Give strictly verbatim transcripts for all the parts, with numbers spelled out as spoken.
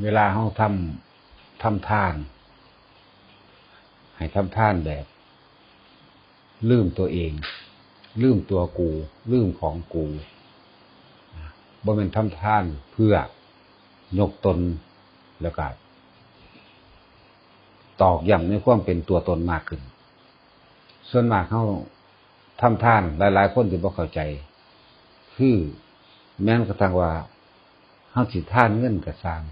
เวลาเฮาทำ ทำทาน ให้ทำทานแบบ ลืมตัวเอง ลืมตัวกู ลืมของกู บ่แม่นทำทานเพื่อยกตน แล้วก็ ตอกย้ำในความเป็นตัวตนมากขึ้น ส่วนมากเฮาทำทาน หลายๆคนที่บ่เข้าใจ คือแม้กระทั่งว่าเฮาสิทานเงินก็ซ่าง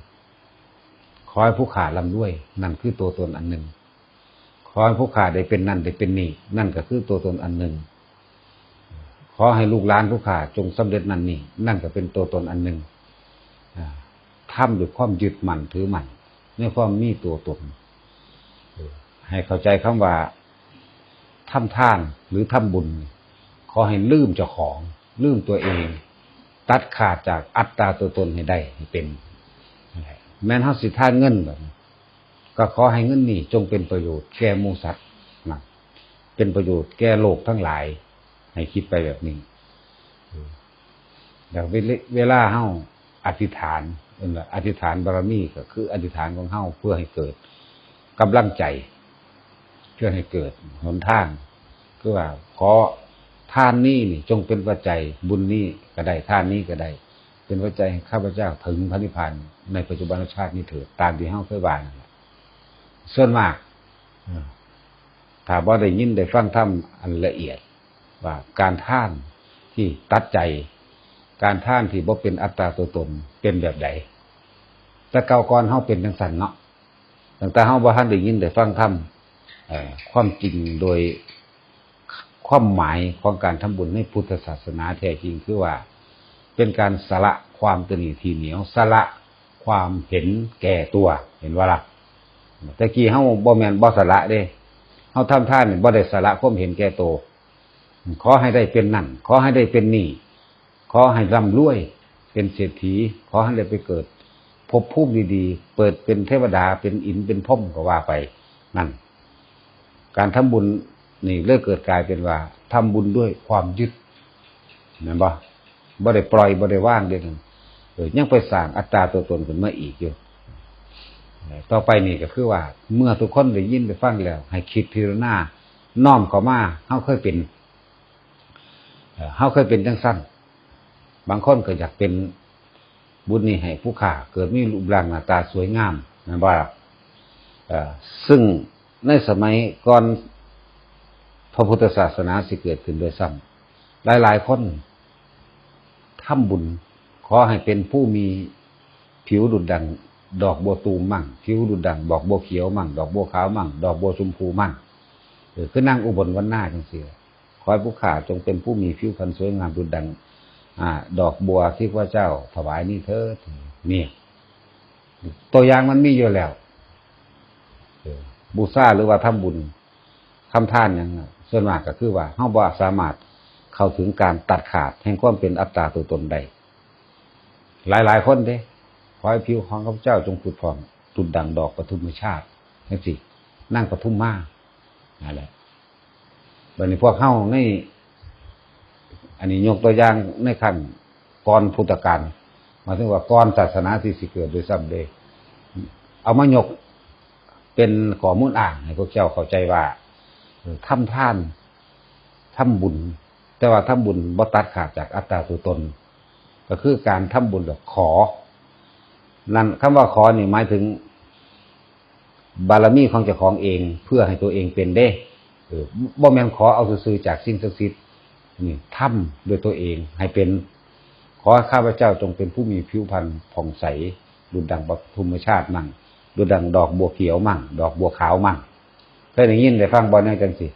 ขอให้ผู้ข้าร่ำรวย นั่นคือตัวตนอันหนึ่ง ขอให้ผู้ข้าได้เป็นนั่นได้เป็นนี่ นั่นก็คือตัวตนอันหนึ่ง ขอให้ลูกหลานผู้ข้าจงสำเร็จนั่นนี่ นั่นก็เป็นตัวตนอันหนึ่ง อ่า ทำด้วยความยึดมั่นถือมั่น ในความมีตัวตน เออ ให้เข้าใจคำว่า ทำทานหรือทำบุญ ขอให้ลืมเจ้าของ ลืมตัวเอง ตัดขาดจากอัตตาตัวตนให้ได้ให้เป็น แม้นเฮาสิทานเงินแบบนี้ ก็ขอให้เงินนี้จงเป็นประโยชน์แก่หมู่สัตว์นะ เป็นประโยชน์แก่โลกทั้งหลาย ให้คิดไปแบบนี้ เออ อย่างเวลา เวลาเฮาอธิษฐาน เอิ้นว่าอธิษฐานบารมี ก็คืออธิษฐานของเฮาเพื่อให้เกิดกำลังใจ เพื่อให้เกิดหนทาง คือว่าขอทานนี้นี่จงเป็นปัจจัย บุญนี้ก็ได้ ทานนี้ก็ได้ เป็นปัจจัยให้ข้าพเจ้าถึงพระนิพพานในปัจจุบันชาตินี้เถิด ตามที่เฮาเคยว่านั่นแหละ ส่วนมาก เออ ถ้าบ่ได้ยินได้ฟังธรรมอันละเอียด ว่าการทานที่ตัดใจ การทานที่บ่เป็นอัตตาตัวตนเป็นแบบใด แต่เก่าก่อนเฮาเป็นจังซั่นเนาะ ตั้งแต่เฮาบ่ทันได้ยินได้ฟังธรรม เอ่อ ความจริงโดยความหมายของการทำบุญในพุทธศาสนาแท้จริงคือว่า เป็นการสละความตนีทีเหนียว สละความเห็นแก่ตัว เห็นบ่ล่ะ แต่กี้เฮาบ่แม่นบ่สละเด้ เฮาทำทานนี่บ่ได้สละความเห็นแก่ตัว ขอให้ได้เป็นนั่น ขอให้ได้เป็นนี่ ขอให้ร่ำรวย เป็นเศรษฐี ขอให้ได้ไปเกิดภพภูมิดีๆ เกิดเป็นเทวดา เป็นอินทร์ เป็นพรหมก็ว่าไป นั่น การทำบุญนี่เลยเกิดกลายเป็นว่าทำบุญด้วยความยึด แม่นบ่ บ่ได้ปล่อย บ่ได้วางเด้นั่น เออ ยังไปสร้างอัตตาตัวตนขึ้นมาอีกอยู่ เอ่อ ต่อไปนี่ก็คือว่า เมื่อทุกคนได้ยินได้ฟังแล้ว ให้คิดพิจารณา น้อมเข้ามา เฮาเคยเป็น เอ่อ เฮาเคยเป็นจังซั่น บางคนก็อยากเป็นบุญนี้ให้ผู้ข้า เกิดมีรูปร่างหน้าตาสวยงาม แม่นบ่ล่ะ เอ่อ ซึ่งในสมัยก่อนพระพุทธศาสนาสิเกิดขึ้นด้วยซ้ำ หลายๆคนทำบุญ ขอให้เป็นผู้มีผิวดุจดังดอกบัวตูมมั่ง ผิวดุจดังดอกบัวเขียวมั่ง ดอกบัวขาวมั่ง ดอกบัวชมพูมั่ง เออ คือนางอุบลวรรณาจังซี่ ขอให้ผู้ข้าจงเป็นผู้มีผิวพรรณสวยงามดุจดัง อ่า ดอกบัวที่พระเจ้าถวายนี้เถิด นี่ ตัวอย่างมันมีอยู่แล้ว เออ บูชาหรือว่าทำบุญ ทำทานหยังน่ะ ส่วนมากก็คือว่าเฮาบ่สามารถเข้าถึงการตัดขาดแห่งความเป็นอัตตาตัวตนได้ หลายๆคนเด้ ขอให้ผิวของข้าพเจ้าจงผุดผ่องดุจดังดอกปทุมมชาติ จังซี่ นางปทุมมา นั่นแหละ บัดนี้พวกเฮาใน อันนี้ยกตัวอย่างในขั้นก่อนพุทธกาล หมายถึงว่าก่อนศาสนาที่สิเกิดด้วยซ้ำเด้ เอามายกเป็นข้อมูลอ้างให้พวกเจ้าเข้าใจว่า เออ ทำทาน ทำบุญ แต่ว่าทำบุญบ่ตัดขาดจากอัตตาตัวตน ก็คือการทำบุญแบบขอ นั่น คำว่าขอนี่หมายถึง บารมีของเจ้าของเอง เพื่อให้ตัวเองเป็นเด้ เออ บ่แม่นขอเอาซื่อๆจากสิ่งศักดิ์สิทธิ์ นี่ทำด้วยตัวเองให้เป็น ขอข้าพเจ้าจงเป็นผู้มีผิวพรรณผ่องใส ดุจดังปทุมมชาติมั่ง ดุจดังดอกบัวเขียวมั่ง ดอกบัวขาวมั่ง เคยได้ยินได้ฟังบ่แนวจังซี่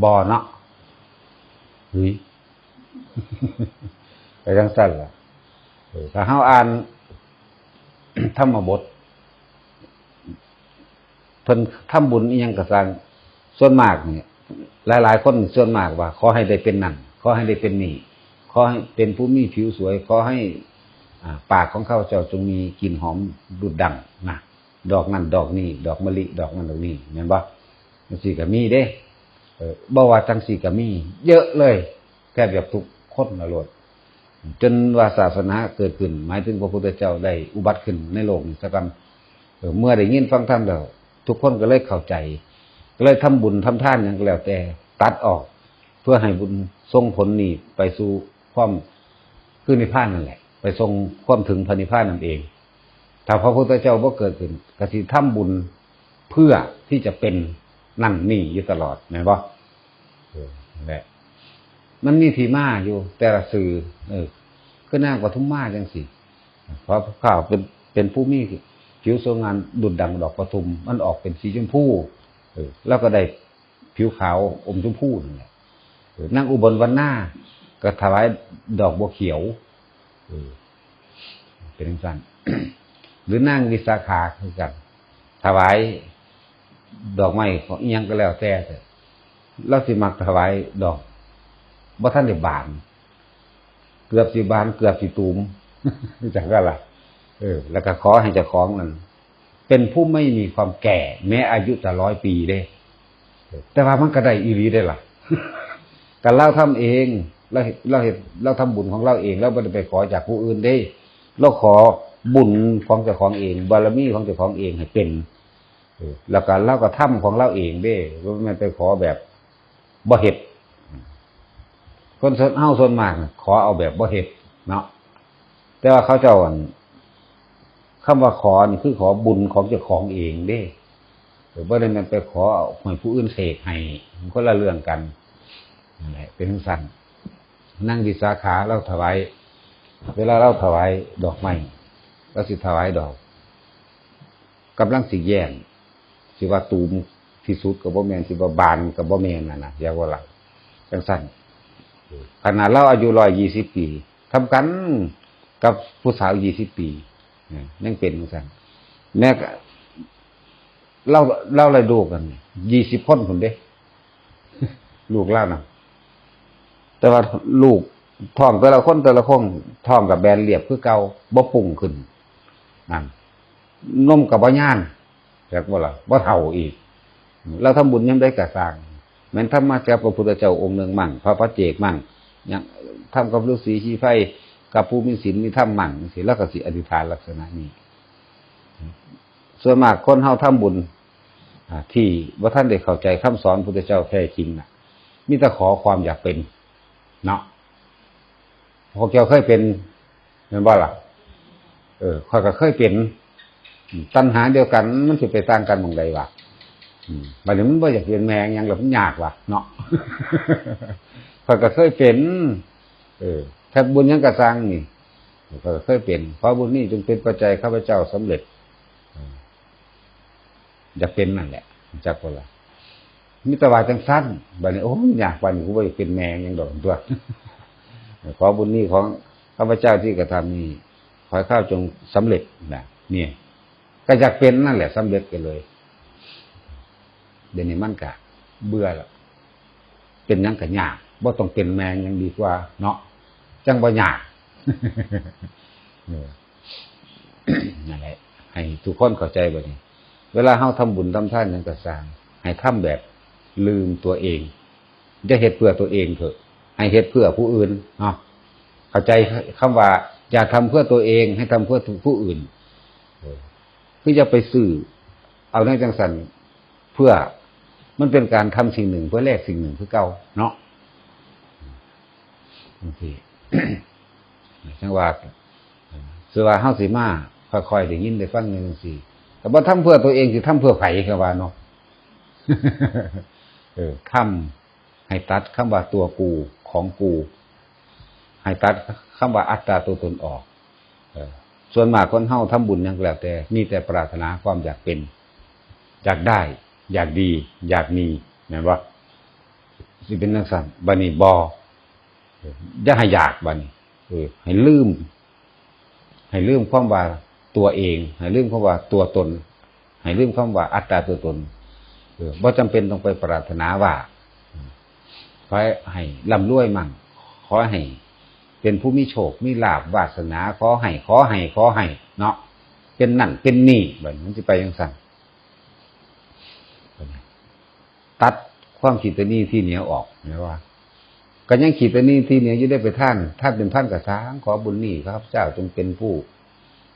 บ่เนาะ เฮ้ย ไปจังซั่นล่ะ เออ ถ้าเฮาอ่านธรรมบท เพิ่นทำบุญอิหยังก็ซ่าง ส่วนมากนี่ หลายๆคนส่วนมากว่า ขอให้ได้เป็นนั่น ขอให้ได้เป็นนี่ ขอให้เป็นผู้มีผิวสวย ขอให้ อ่า ปากของข้าพเจ้าจงมีกลิ่นหอมดุจดังนะ ดอกนั่นดอกนี้ ดอกมะลิ ดอกนั่นดอกนี้ แม่นบ่ จังซี่ก็มีเด้ เออ บ่ว่าจังซี่ก็มี เยอะเลย แทบจะทุกคนละโลด จนว่าศาสนาเกิดขึ้น หมายถึงพระพุทธเจ้าได้อุบัติขึ้นในโลกนี้ซะก่อน เออ เมื่อได้ยินฟังธรรมแล้ว ทุกคนก็เลยเข้าใจ ก็เลยทำบุญทำทานหยังก็แล้วแต่ ตัดออก เพื่อให้บุญส่งผลนี้ไปสู่ความ คือนิพพานนั่นแหละ ไปส่งความถึงพระนิพพานนั่นเอง ถ้าพระพุทธเจ้าบ่เกิดขึ้น ก็สิทำบุญเพื่อที่จะเป็นนั่นนี่อยู่ตลอด แม่นบ่? เออ นั่นแหละ มันมีที่มาอยู่แต่ละชื่อ เออ คือนางปทุมมาจังซี่ เพราะข้าเป็น เป็นผู้มีผิวสวยงามดุจดั่งดอกปทุม มันออกเป็นสีชมพู เออ แล้วก็ได้ผิวขาวอมชมพูนั่นแหละ เออ นางอุบลวรรณาก็ถวายดอกบัวเขียว เออ เป็นจังซั่น หรือนางวิสาขาคือกัน ถวายดอกไม้ของอิหยังก็แล้วแต่เถอะ ลาวสิมักถวายดอก บ่ทันได้บาน เกือบสิบาน เกือบสิตูม จักซั่นล่ะ เออ แล้วก็ขอให้เจ้าของนั่น เป็นผู้ไม่มีความแก่ แม้อายุจะร้อยปีเด้ แต่ว่ามันก็ได้อีหลีได้ล่ะ ก็ลาวทำเอง ลาวเฮ็ด ลาวเฮ็ด ลาวทำบุญของลาวเอง ลาวบ่ได้ไปขอจากผู้อื่นเด้ ลาวขอบุญของเจ้าของเอง บารมีของเจ้าของเองให้เป็น เออ แล้วก็ลาวก็ทำของลาวเองเด้ บ่แม่นไปขอแบบบ่เฮ็ด คนส่วน เฮาส่วนมากน่ะขอเอาแบบบ่เฮ็ดเนาะ แต่ว่าเขาเจ้าอัน คำว่าขอนี่คือขอบุญของเจ้าของเองเด้ เออ บ่ได้แม่นไปขอเอาให้ผู้อื่นเสกให้ มันคนละเรื่องกัน นั่นแหละ เป็นจังซั่น นางวิสาขาลาวถวาย เวลาลาวถวายดอกไม้ ลาวสิถวายดอก กำลังสิแย่ง สิว่าตูมที่สุดก็บ่แม่น สิว่าบานก็บ่แม่นน่ะนะ อยากว่าล่ะ จังซั่น ขนาดลาวอายุร้อยยี่สิบปี ทำกันกับผู้สาวยี่สิบปี เออ ยังเป็นจังซั่น แม้กะ ลาว ลาวได้ลูกกันยี่สิบคนพุ้นเด้ ลูกลาวนะ แต่ว่าลูกท้องแต่ละคนแต่ละคนท้องกับแบนเรียบคือเก่า บ่ปุ้งขึ้น นั่น นมก็บ่ยาน จักบ่ล่ะ บ่เฒ่าอีก ลาวทำบุญยามใดก็ซ่าง แม่นทำมากับพระพุทธเจ้าองค์หนึ่งมั่ง พระปัจเจกมั่ง หยัง ทำกับฤๅษีชีไพร กับผู้มีศีลมีธรรมมั่งจังซี้ ลาวก็สิอธิษฐานลักษณะนี้ ส่วนมากคนเฮาทำบุญ อ่า ที่บ่ทันได้เข้าใจคำสอนพุทธเจ้าแท้จริงน่ะ มีแต่ขอความอยากเป็น เนาะ พวกเจ้าเคยเป็น แม่นบ่ล่ะ เออ ข้อยก็เคยเป็น อืม ตัณหาเดียวกัน มันสิไปต่างกันหม่องใดวะ อืม บัดนี้มันบ่อยากเป็นแม่หยังแล้ว มันยากวะ เนาะ ข้อยก็เคยเป็น เออ เฮ็ดบุญหยังก็ซ่างนี่ ข้อยก็เคยเป็น ขอบุญนี้จงเป็นปัจจัยข้าพเจ้าสำเร็จ เออ อยากเป็นนั่นแหละ จักบ่ล่ะ มีแต่ว่าจังซั่น บัดนี้ โอ้ย ยาก บัดนี้กูบ่อยากเป็นแม่หยังดอกตั๊ว ขอบุญนี้ของข้าพเจ้าที่กระทำนี้ ขอให้ข้าพเจ้าจงสำเร็จนะ เนี่ย ก็อยากเป็นนั่นแหละ สำเร็จไปเลย เดี๋ยวนี้มันก็เบื่อแล้ว เป็นหยังก็ยาก บ่ต้องเป็นแม่หยังดีกว่าเนาะ จั่งบ่ยาก เออ นั่นแหละ ให้ทุกคนเข้าใจบัดนี้ เวลาเฮาทำบุญทำทานหยังก็ซ่าง ให้ทำแบบลืมตัวเอง อย่าเฮ็ดเพื่อตัวเองเถอะ ให้เฮ็ดเพื่อผู้อื่นเนาะ เข้าใจคำว่า อย่าทำเพื่อตัวเอง ให้ทำเพื่อผู้อื่น เออ คืออย่าไปซื้อเอาแนวจั่งซั่น เพื่อ มันเป็นการทำสิ่งหนึ่งเพื่อแลกสิ่งหนึ่งคือเก่าเนาะ จั่งซี้ จั่งว่า คือว่าเฮาสิมาค่อยๆได้ยินได้ฟังจั่งซี้ แต่บ่ทำเพื่อตัวเอง สิทำเพื่อไผ คือว่าเนาะ เออ ทำให้ตัดคำว่าตัวกู ของกู ให้ตัดคำว่าอัตตาตัวตนออก เออ ส่วนมากคนเฮาทำบุญหยังก็แล้วแต่ มีแต่ปรารถนาความอยากเป็น อยากได้ อยากดี อยากมี แม่นบ่? สิเป็นจั่งซั่น บัดนี้บ่ เออ อย่าให้อยากบัดนี้ เออ ให้ลืม ให้ลืมความว่าตัวเอง ให้ลืมความว่าตัวตน ให้ลืมความว่าอัตตาตัวตน เออ บ่จำเป็นต้องไปปรารถนาว่า ขอให้ร่ำรวยมั่ง ขอให้เป็นผู้มีโชค มีลาภ วาสนา ขอให้ ขอให้ ขอให้ เนาะ เป็นนั่น เป็นนี่ บัดนี้มันสิไปจั่งซั่น ตัดความคิดตัวนี้ที่เหนียวออก แม่นบ่? ก็ยังขีดอันนี้ที่เหนียวอยู่ได้ไปท่าน ท่านเป็นพันกระสาง ขอบุญนี้ข้าพเจ้าจงเป็นผู้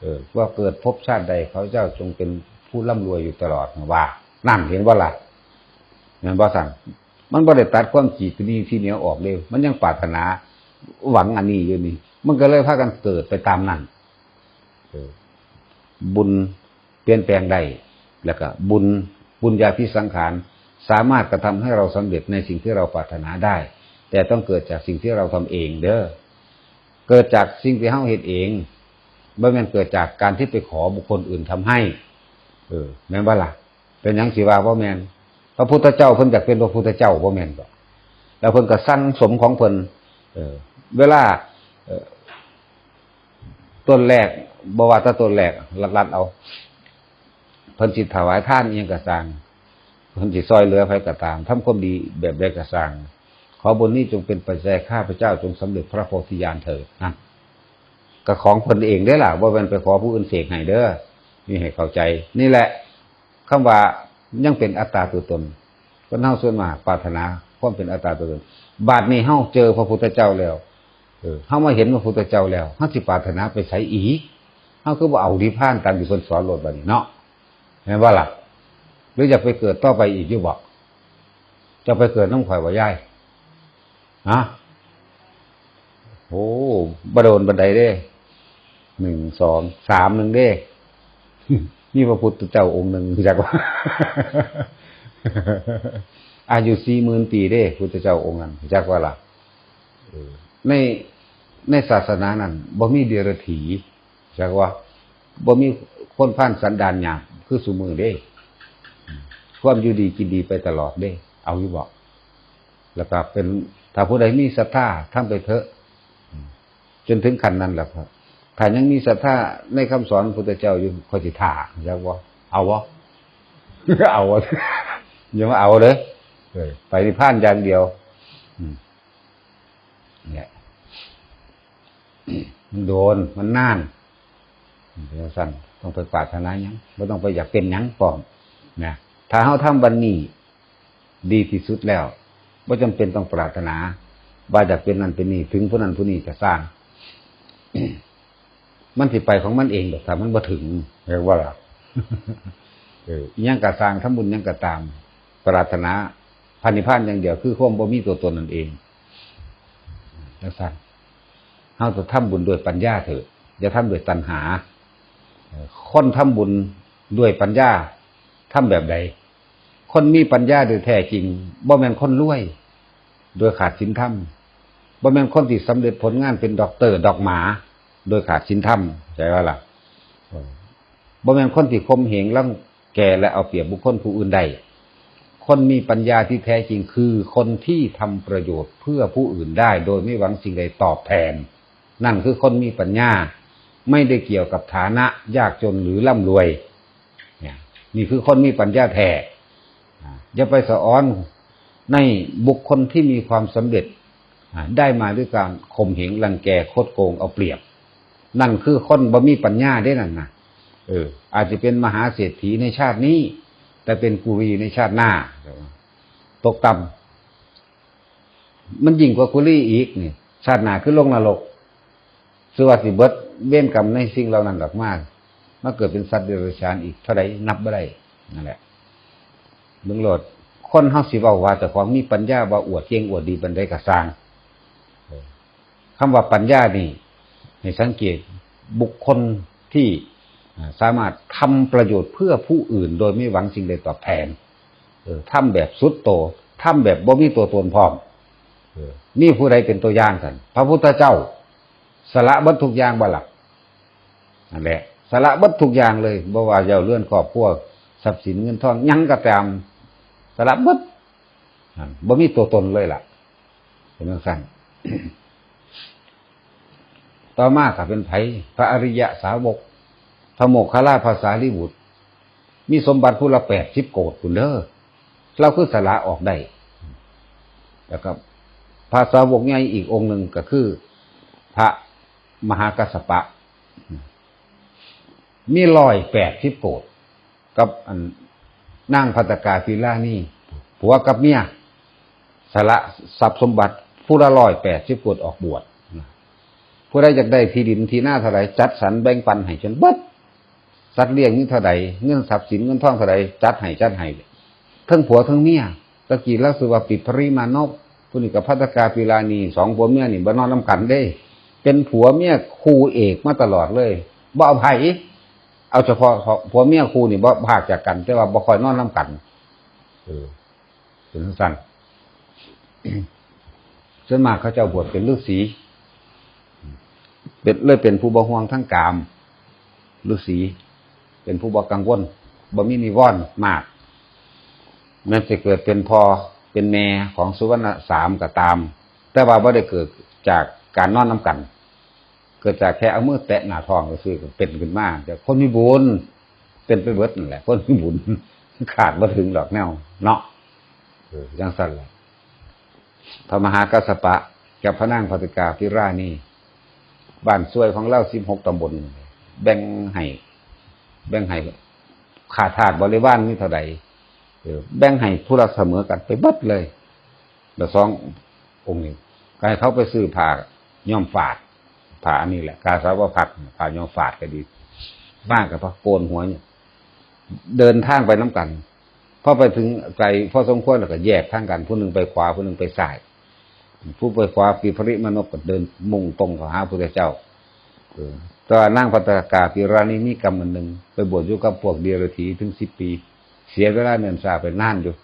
เออ ว่าเกิดภพชาติใด ข้าพเจ้าจงเป็นผู้ร่ำรวยอยู่ตลอด ว่า นั่นเห็นบ่ล่ะ แม่นบ่สั่น มันบ่ได้ตัดความขีดที่นี่ที่เหนียวออกเลย มันยังปรารถนาหวังอันนี้อยู่นี่ มันก็เลยพากันเกิดไปตามนั้น เออ บุญเปลี่ยนแปลงได้ แล้วก็บุญ บุญญาภิสังขาร สามารถกระทำให้เราสำเร็จในสิ่งที่เราปรารถนาได้ แต่ต้องเกิดจากสิ่งที่เราทำเองเด้อ เกิดจากสิ่งที่เฮาเฮ็ดเอง บ่แม่นเกิดจากการที่ไปขอบุคคลอื่นทำให้ เออ แม่นบ่ล่ะ เป็นหยังสิว่าบ่แม่น พระพุทธเจ้าเพิ่นอยากเป็นพระพุทธเจ้าบ่แม่นบ่ แล้วเพิ่นก็สั่งสมของเพิ่น เออ เวลา เออ ต้นแรก บ่ว่าแต่ต้นแรก ลัดๆเอา เพิ่นสิถวายทานอิหยังก็ซ่าง เพิ่นสิซอยเหลือไผก็ตาม ทำความดีแบบใดก็ซ่าง ขอบุญนี้จงเป็นปัจจัยข้าพเจ้าจงสำเร็จพระโพธิญาณเถิด นั่น ก็ของเพิ่นเองเด้อล่ะ บ่แม่นไปขอผู้อื่นเสกให้เด้อ นี่ให้เข้าใจ นี่แหละ คำว่ายังเป็นอัตตาตัวตน คนเฮาส่วนมากปรารถนาความเป็นอัตตาตัวตน บาดนี้เฮาเจอพระพุทธเจ้าแล้ว เออ เฮามาเห็นพระพุทธเจ้าแล้ว เฮาสิปรารถนาไปไสอีก เฮาคือบ่เอานิพพานตามที่เพิ่นสอนโลดบัดนี้เนาะ แม่นบ่ล่ะ หรืออยากไปเกิดต่อไปอีกอยู่บ่ จะไปเกิดนำข่อยบ่ยาย ฮะ โอ้ บ่โดนปานใดเด้ หนึ่ง สอง สาม หนึ่งเด้ มีพระพุทธเจ้าองค์หนึ่ง จักว่า อายุสี่หมื่นปีเด้ พุทธเจ้าองค์นั้น จักว่าล่ะ เออ ใน ในศาสนานั้นบ่มีเดรัจฉี จักว่า บ่มีคนพาลสันดานหยาบคือซุมื้อเด้ ความอยู่ดีกินดีไปตลอดเด้ เอาอยู่บ่ แล้วก็เป็น ถ้าผู้ใดมีศรัทธาทำไปเถอะ จนถึงขั้นนั้นแหละครับ ถ้ายังมีศรัทธาในคำสอนพระพุทธเจ้าอยู่ ข้อยสิท่า จักบ่ เอาบ่ เอาบ่ อย่ามาเอาเด้อ เออ ไปนิพพานอย่างเดียว อืม เนี่ย มันโดน มันนาน เป็นจั่งซั้น ต้องไปปรารถนาหยัง บ่ต้องไปอยากเป็นหยังพร้อม นะ ถ้าเฮาทำวันนี้ดีที่สุดแล้ว บ่จำเป็นต้องปรารถนา ว่าอยากเป็นนั่นเป็นนี่ ถึงผู้นั้นผู้นี้ก็ซ่าง มันสิไปของมันเองดอก ถ้ามันบ่ถึง เห็นบ่ล่ะ เออ อิหยังก็ซ่าง ทำบุญหยังก็ตาม ปรารถนาพระนิพพานอย่างเดียว คือความบ่มีตัวตนนั่นเอง จั่งซั้น เฮาต้องทำบุญด้วยปัญญาเถอะ อย่าทำด้วยตัณหา เอ่อ คนทำบุญด้วยปัญญา ทำแบบใด คนมีปัญญาโดยแท้จริง บ่แม่นคนรวย โดยขาดศีลธรรม บ่แม่นคนที่สำเร็จผลงานเป็นด็อกเตอร์ ด็อกหมา โดยขาดศีลธรรม เข้าใจบ่ล่ะ เออ บ่แม่นคนที่ข่มเหงรังแกและเอาเปรียบบุคคลผู้อื่นได้ คนมีปัญญาที่แท้จริงคือคนที่ทำประโยชน์เพื่อผู้อื่นได้ โดยไม่หวังสิ่งใดตอบแทน นั่นคือคนมีปัญญา ไม่ได้เกี่ยวกับฐานะยากจนหรือร่ำรวย เนี่ย นี่คือคนมีปัญญาแท้ อ่า อย่าไปสะออนในบุคคลที่มีความสำเร็จ อ่า ได้มาด้วยการข่มเหงรังแกคดโกงเอาเปรียบ นั่นคือคนบ่มีปัญญาเด้นั่นนะ เออ อาจจะเป็นมหาเศรษฐีในชาตินี้ แต่เป็นกุลีในชาติหน้า ตกต่ำ มันยิ่งกว่ากุลีอีกนี่ ชาติหน้าคือลงนรก ซื่อว่าสิเบิดเวรกรรมในสิ่งเหล่านั้นออกมา มาเกิดเป็นสัตว์เดรัจฉานอีกเท่าใดนับบ่ได้ นั่นแหละ เบิ่งโลด คนเฮาสิเว้าว่าเจ้าของมีปัญญา ว่าอวดเก่งอวดดีปานใดก็ซ่าง เออ คำว่าปัญญานี่ ให้สังเกตบุคคลที่ อ่า สามารถทำประโยชน์เพื่อผู้อื่นโดยไม่หวังสิ่งใดตอบแทน เออ ทำแบบสุดโต่ง ทำแบบบ่มีตัวตนพร้อม เออ มีผู้ใดเป็นตัวอย่างซั่น พระพุทธเจ้า สละเบิดทุกอย่างบ่ล่ะ นั่นแหละ สละเบิดทุกอย่างเลย บ่ว่าเจ้าเรือนครอบครัว ทรัพย์สินเงินทอง หยังก็ตาม สละเบิด นั่น บ่มีตัวตนเลยล่ะ เป็นจั่งซั้น ต่อมาก็เป็นไผ พระอริยสาวก พระโมคคัลลา พระสารีบุตร มีสมบัติผู้ละแปดสิบโกฏพุ้นเด้อ ลาวคือสละออกได้ แล้วก็พระสาวกใหญ่อีกองค์หนึ่งก็คือ พระมหากัสสปะ มีร้อยแปดสิบโกฏ กับอันนางภัตตกาศิลานี ผัวกับเมีย สละทรัพย์สมบัติ ผู้ละร้อยแปดสิบกุดออกบวชนะ ผู้ใดอยากได้ที่ดินที่นาเท่าใด จัดสรรแบ่งปันให้จนเบิด สัตว์เลี้ยงมีเท่าใด เงินทรัพย์สินเงินทองเท่าใด จัดให้ จัดให้ ทั้งผัวทั้งเมีย ตะกี้ลาวชื่อว่าปิดปริมานพ ผู้นี้ก็ภัททกาปิลานี สองผัวเมียนี่บ่นอนนำกันเด้ เป็นผัวเมียคู่เอกมาตลอดเลย บ่เอาไผ เอาเฉพาะผัวเมียคู่นี่บ่พรากจากกัน แต่ว่าบ่ค่อยนอนนำกัน เออ เป็นจั่งซั้น ส่วนมากเขาเจ้าบวชเป็นฤาษี เป็น เลยเป็นผู้บ่ห่วงทางกาม ฤาษี เป็นผู้บ่กังวล บ่มีนิวรณ์มาก แม้จะเกิดเป็นพ่อเป็นแม่ของสุวรรณสามก็ตาม แต่ว่าบ่ได้เกิดจากการนอนนำกัน เกิดจากแค่เอามือแตะหน้าท้องซื่อๆ ก็เป็นขึ้นมา แต่คนมีบุญ เป็นไปเบิดนั่นแหละ คนมีบุญ ขาดบ่ถึงดอกแนวเนาะ เออ จั่งซั้นแหละ พระมหากัสสปะกับพระนางภัททกาปิลานี บ้านซวยของลาวสิบหกตำบล แบ่งให้ แบ่งให้ข้าทาสบริวารมีเท่าใด เออ แบ่งให้ผู้ละเสมอกันไปเบิดเลย แล้วสององค์นี้ ก็ให้เขาไปซื้อผ้าย้อมฝาด ผ้าอันนี้แหละ กาสาวพัสตร์ ผ้าย้อมฝาดก็ดี มากับพระโกนหัวเนี่ย เดินทางไปนำกัน พอไปถึงไกลพอสมควรแล้วก็แยกทางกัน ผู้หนึ่งไปขวา ผู้หนึ่งไปซ้าย ผู้ไปขวาปิดปริมานพก็เดินมุ่งตรงเข้าหาพระพุทธเจ้า เออ แต่ว่านางภัททกาปิลานีมีกรรมอันหนึ่ง ไปบวชอยู่กับพวกเดรัจฉีถึงสิบปี เสียเวลาเนิ่นช้าไปนานอยู่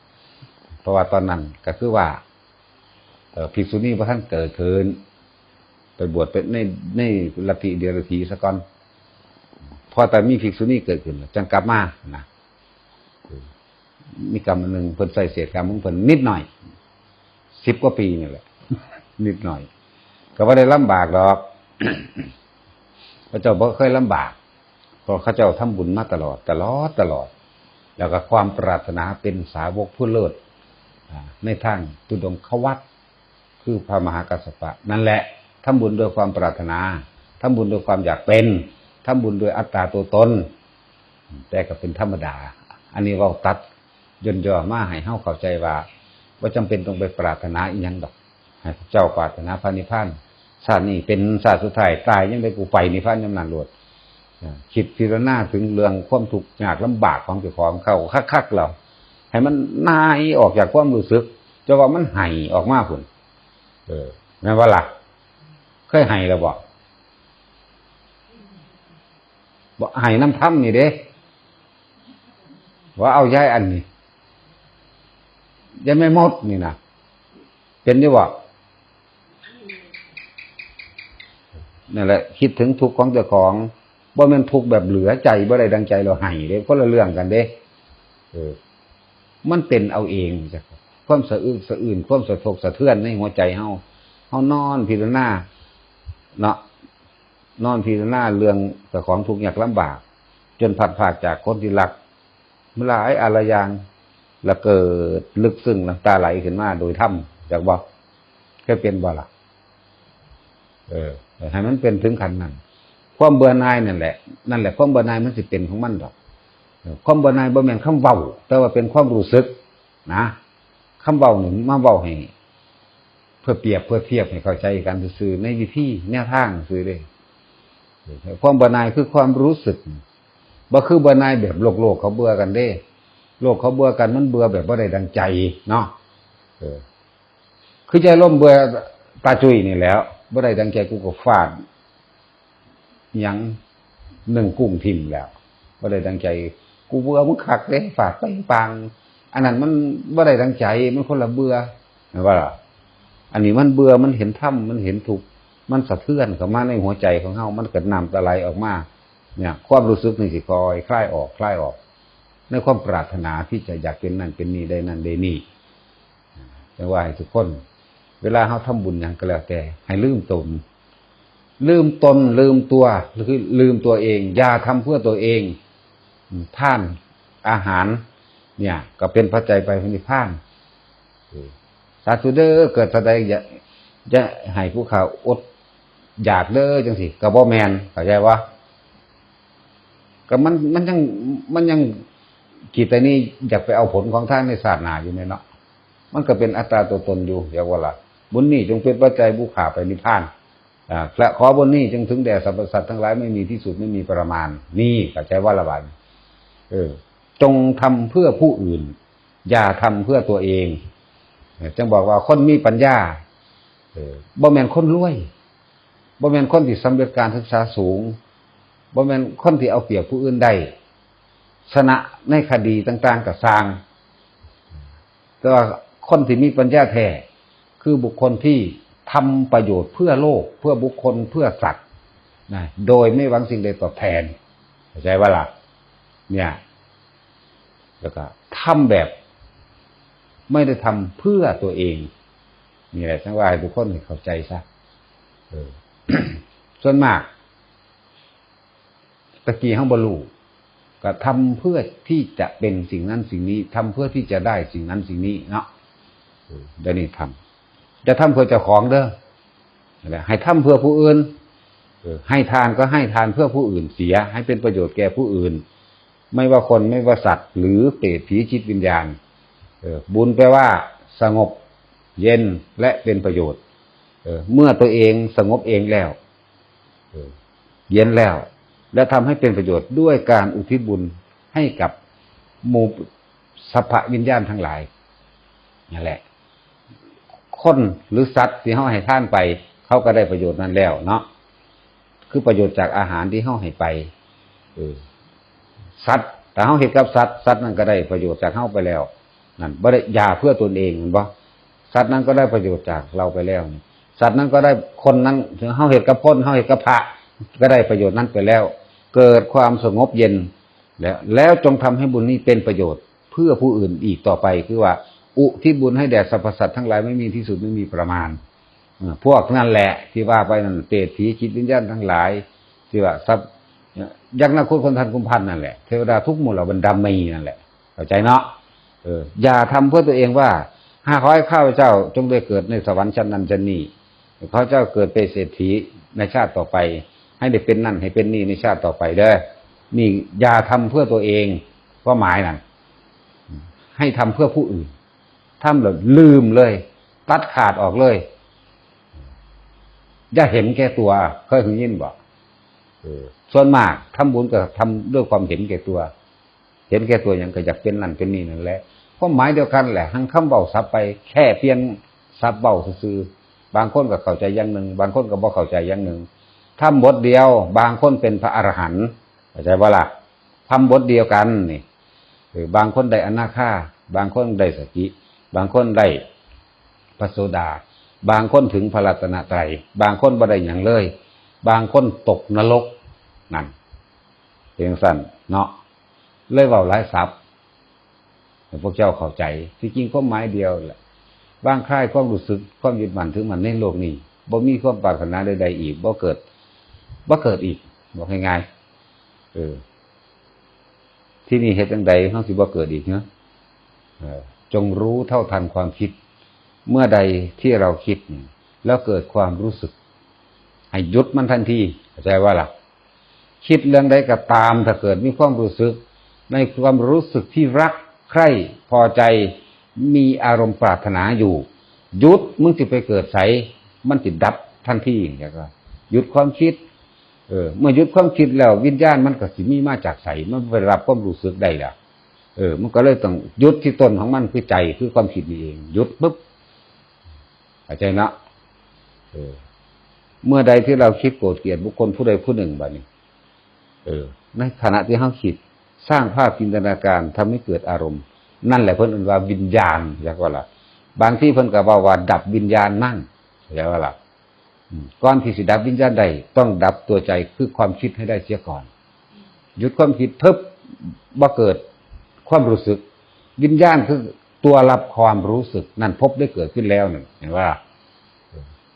เพราะว่าตอนนั้นก็คือว่า เอ่อ ภิกษุณีบ่ทันเกิดขึ้น ไปบวชเป็นใน ในลัทธิเดรัจฉีซะก่อน พอแต่มีภิกษุณีเกิดขึ้นแล้วจั่งกลับมานะ เออ มีกรรมอันหนึ่ง เพิ่นใส่เศษกรรมของเพิ่นนิดหน่อย สิบกว่าปีนี่แหละ นิดหน่อย ก็บ่ได้ลำบากดอก พระเจ้าบ่เคยลำบาก เพราะเขาเจ้าทำบุญมาตลอด ตลอด ตลอด แล้วก็ความปรารถนาเป็นสาวกผู้เลิศ อ่า ในทางธุดงควัตร คือพระมหากัสสปะ นั่นแหละ ทำบุญด้วยความปรารถนา ทำบุญด้วยความอยากเป็น ทำบุญด้วยอัตตาตัวตน แต่ก็เป็นธรรมดา อันนี้เว้าตัดย่นย่อมาให้เฮาเข้าใจว่า บ่จำเป็นต้องไปปรารถนาอิหยังดอก ให้เจ้าปรารถนาพระนิพพาน ชาตินี้เป็นชาติสุดท้าย ตายยังได้กูไปนิพพานยามนั้นโลด อ่า คิดพิจารณาถึงเรื่องความทุกข์ยากลำบากของเจ้าของเข้าคักๆ แล้ว ให้มันหายออกจากความรู้สึก จะว่ามันไห้ออกมาพุ้น เออ แม่นบ่ล่ะ เคยไห้แล้วบ่ บ่ ไห้นำธรรมนี่เด้ ว่าเอายายอันนี้ ยายแม่มดนี่นะ เป็นอยู่บ่ นั่นแหละ คิดถึงทุกข์ของเจ้าของ บ่แม่นทุกข์แบบเหลือใจ บ่ได้ดังใจแล้วไห้เด้ คนละเรื่องกันเด้ เออ มันเป็นเอาเองจ้ะ ความสะอึกสะอื้น ความสะทกสะเทือนในหัวใจเฮา เฮานอนพิจารณา เนาะ นอนพิจารณาเรื่องเจ้าของทุกข์ยากลำบาก จนพลัดพรากจากคนที่รัก หลายอาละอย่าง แล้วเกิดลึกซึ้งน้ำตาไหลขึ้นมาโดยธรรม จักบ่ เคยเป็นบ่ล่ะ เออ ให้มันเป็นถึงขั้นนั้น ความเบื่อหน่ายนั่นแหละ นั่นแหละ ความเบื่อหน่ายมันสิเป็นของมันดอก เออ ความเบื่อหน่ายบ่แม่นคำเว้า แต่ว่าเป็นความรู้สึกนะ คำเว้านี่มาเว้าให้ เพื่อเปรียบเพื่อเทียบให้เข้าใจกันซื่อๆ ในวิธีแนวทางซื่อเด้ ความเบื่อหน่ายคือความรู้สึก บ่คือเบื่อหน่ายแบบโลกๆ เขาเบื่อกันเด้ โลกเขาเบื่อกัน มันเบื่อแบบบ่ได้ดังใจเนาะ เออ คือใจลมเบื่อตาจุยนี่แหล้ว บ่ได้ดังใจกูก็ฟาด หยัง หนึ่งกุ้งถิ่มแล้ว บ่ได้ดังใจ กูเบื่อมึงคักเด้ ฟาดไปปาง อันนั้นมันบ่ได้ดังใจ มันคนละเบื่อ แม่นบ่ล่ะ อันนี้มันเบื่อ มันเห็นธรรม มันเห็นทุกข์ มันสะเทือนเข้ามาในหัวใจของเฮา มันเกิดน้ำตาไหลออกมา เนี่ย ความรู้สึกนี่สิค่อยคลายออก คลายออก ในความปรารถนาที่จะอยากเป็นนั่นเป็นนี่ ได้นั่นได้นี่ จั่งว่าให้ทุกคน เวลาเฮาทำบุญหยังก็แล้วแต่ ให้ลืมตน ลืมตน ลืมตัว คือลืมตัวเอง อย่าทำเพื่อตัวเอง ทานอาหาร เนี่ย ก็เป็นปัจจัยไปพระนิพพาน สาธุเด้อ เกิดเท่าใดอย่า อย่าให้ผู้ข้าอดอยากเด้อ จั่งซี้ ก็บ่แม่น เข้าใจบ่ ก็มัน มันยัง มันยัง จิตใจนี้อยากไปเอาผลของทานในชาติหน้าอยู่แม่นเนาะ มันก็เป็นอัตตาตัวตนอยู่ เรียกว่าล่ะ บุญนี้จงเป็นปัจจัยผู้ข้าไปนิพพาน อ่า และขอบุญนี้จงถึงแด่สรรพสัตว์ทั้งหลายไม่มีที่สุดไม่มีประมาณ นี่เข้าใจว่าละบาดนี้ เออ จงทำเพื่อผู้อื่น อย่าทำเพื่อตัวเอง เออ จึงบอกว่าคนมีปัญญา เออ บ่แม่นคนรวย บ่แม่นคนที่สำเร็จการศึกษาสูง บ่แม่นคนที่เอาเปรียบผู้อื่นได้ ชนะในคดีต่างๆ ก็ซ่าง แต่ว่าคนที่มีปัญญาแท้ คือบุคคลที่ทำประโยชน์เพื่อโลก เพื่อบุคคล เพื่อสัตว์นะ โดยไม่หวังสิ่งใดตอบแทน เข้าใจว่าล่ะ เนี่ย แล้วก็ทำแบบ ไม่ได้ทำเพื่อตัวเอง นี่แหละ จังว่าให้ทุกคนเข้าใจซะ เออ ส่วนมาก ตะกี้เฮาบ่รู้ ก็ทำเพื่อที่จะเป็นสิ่งนั้นสิ่งนี้ ทำเพื่อที่จะได้สิ่งนั้นสิ่งนี้เนาะ เออ เดี๋ยวนี้ทำ จะทำเพื่อเจ้าของเด้อ นั่นแหละ ให้ทำเพื่อผู้อื่น เออ ให้ทานก็ให้ทานเพื่อผู้อื่นเสีย ให้เป็นประโยชน์แก่ผู้อื่น ไม่ว่าคน ไม่ว่าสัตว์ หรือเปรต ผี จิตวิญญาณ เออ บุญแปลว่าสงบ เย็น และเป็นประโยชน์ เออ เมื่อตัวเองสงบเองแล้ว เออ เย็นแล้ว และทำให้เป็นประโยชน์ด้วยการอุทิศบุญให้กับหมู่สรรพวิญญาณทั้งหลาย นั่นแหละ คนหรือสัตว์ที่เฮาให้ทานไป เขาก็ได้ประโยชน์นั้นแล้วเนาะ คือประโยชน์จากอาหารที่เฮาให้ไป เออ สัตว์ ถ้าเฮาเฮ็ดกับสัตว์ สัตว์นั้นก็ได้ประโยชน์จากเฮาไปแล้ว นั่น บ่ได้ยาเพื่อตนเอง แม่นบ่ สัตว์นั้นก็ได้ประโยชน์จากเราไปแล้ว สัตว์นั้นก็ได้ คนนั้น ถึงเฮาเฮ็ดกับคน เฮาเฮ็ดกับพระ ก็ได้ประโยชน์นั้นไปแล้ว เกิดความสงบเย็น แล้ว แล้วจงทำให้บุญนี้เป็นประโยชน์เพื่อผู้อื่นอีกต่อไป คือว่าอุทิศบุญให้แด่สรรพสัตว์ทั้งหลายไม่มีที่สุดไม่มีประมาณ เออ พวกนั่นแหละที่ว่าไปนั่น เปรต ผี จิตวิญญาณทั้งหลาย ที่ว่าสัพ ยักษ์นาคคุด คนทันกุมพันนั่นแหละ เทวดาทุกหมู่เหล่าบรรดามีนั่นแหละ เข้าใจเนาะ เออ อย่าทำเพื่อตัวเองว่า หากขอให้ข้าพเจ้าจงได้เกิดในสวรรค์ชั้นนั้นชั้นนี้ ข้าพเจ้าเกิดเป็นเศรษฐีในชาติต่อไป ให้ได้เป็นนั่นให้เป็นนี่ในชาติต่อไปเด้อ นี่อย่าทำเพื่อตัวเอง ความหมายนั่น ให้ทำเพื่อผู้อื่น ทำแล้วลืมเลย ตัดขาดออกเลย อย่าเห็นแก่ตัว เคยได้ยินบ่ เออ ส่วนมากทำบุญก็ทำด้วยความเห็นแก่ตัว เห็นแก่ตัวหยัง ก็อยากเป็นนั่นเป็นนี่นั่นแหละ ความหมายเดียวกันแหละ หั้นคำเว้าศัพท์ไป แค่เปลี่ยนศัพท์เว้าซื่อๆ บางคนก็เข้าใจอย่างหนึ่ง บางคนก็บ่เข้าใจอย่างหนึ่ง ทำบทเดียว บางคนเป็นพระอรหันต์ เข้าใจบ่ล่ะ ทำบทเดียวกันนี่ เออ บางคนได้อนาคา บางคนได้สกิ บางคนได้พระโสดา บางคนถึงพระรัตนตรัย บางคนบ่ได้หยังเลย บางคนตกนรก นั่น เป็นจั่งซั้นเนาะ เลยเว้าหลายศัพท์ ให้พวกเจ้าเข้าใจ ที่จริงความหมายเดียวแหละ วางคลายความรู้สึก ความยึดมั่นถือมั่นในโลกนี้ บ่มีความปรารถนาใดๆอีก บ่เกิด บ่เกิดอีก บอกง่ายๆ เออ ที่นี่เฮ็ดจั่งใดเฮาสิบ่เกิดอีกเนาะ เออ จงรู้เท่าทันความคิด เมื่อใดที่เราคิดเนี่ย แล้วเกิดความรู้สึก ให้หยุดมันทันที เข้าใจว่าล่ะ คิดเรื่องใดก็ตาม ถ้าเกิดมีความรู้สึก ในความรู้สึกที่รัก ใคร่ พอใจ มีอารมณ์ปรารถนาอยู่ หยุด มึงสิไปเกิดไส มันสิดับทันที แล้วก็หยุดความคิด เออ เมื่อหยุดความคิดแล้ว วิญญาณมันก็สิมีมาจากไส มันไปรับความรู้สึกได้ล่ะ เออ มันก็เลยต้องหยุดที่ต้นของมัน คือใจ คือความคิดนี่เอง หยุดปุ๊บ เข้าใจเนาะ เออ เมื่อใดที่เราคิดโกรธเกลียดบุคคลผู้ใดผู้หนึ่งบัดนี้ เออ ในขณะที่เราคิด สร้างภาพจินตนาการ ทำให้เกิดอารมณ์ นั่นแหละเพิ่นเอิ้นว่าวิญญาณ จักว่าล่ะ บางทีเพิ่นก็เว้าว่าดับวิญญาณนั่ง เข้าใจว่าล่ะ อืม ก่อนที่สิดับวิญญาณได้ ต้องดับตัวใจ คือความคิดให้ได้เสียก่อน หยุดความคิด เพิบ บ่เกิดความรู้สึก วิญญาณคือตัวรับความรู้สึก นั่นภพได้เกิดขึ้นแล้วนั่น เห็นว่า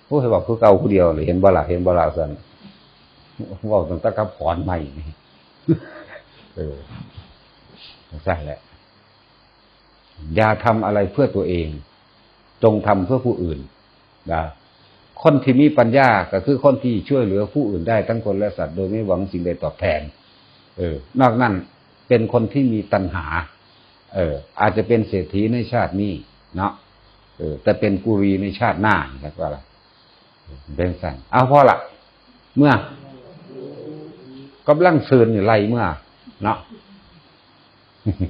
โอ้ย เว้าคือเก่าผู้เดียวเลย เห็นบ่ล่ะ เห็นบ่ล่ะ ซั่น เว้าตั้งแต่กับขอนไม้นี่ เออ จั่งซั้นแหละ อย่าทำอะไรเพื่อตัวเอง จงทำเพื่อผู้อื่น นะ คนที่มีปัญญาก็คือคนที่ช่วยเหลือผู้อื่นได้ทั้งคนและสัตว์ โดยไม่หวังสิ่งใดตอบแทน เออ นอกนั้นเป็นคนที่มีตัณหา เออ อาจจะเป็นเศรษฐีในชาตินี้เนาะ เอ เออ แต่เป็นกุรีในชาติหน้า แล้วก็ละ เป็นซั่น เอาพอละ เมื่อ กำลังเชิญอยู่ ไล่เมื่อ เนาะ เ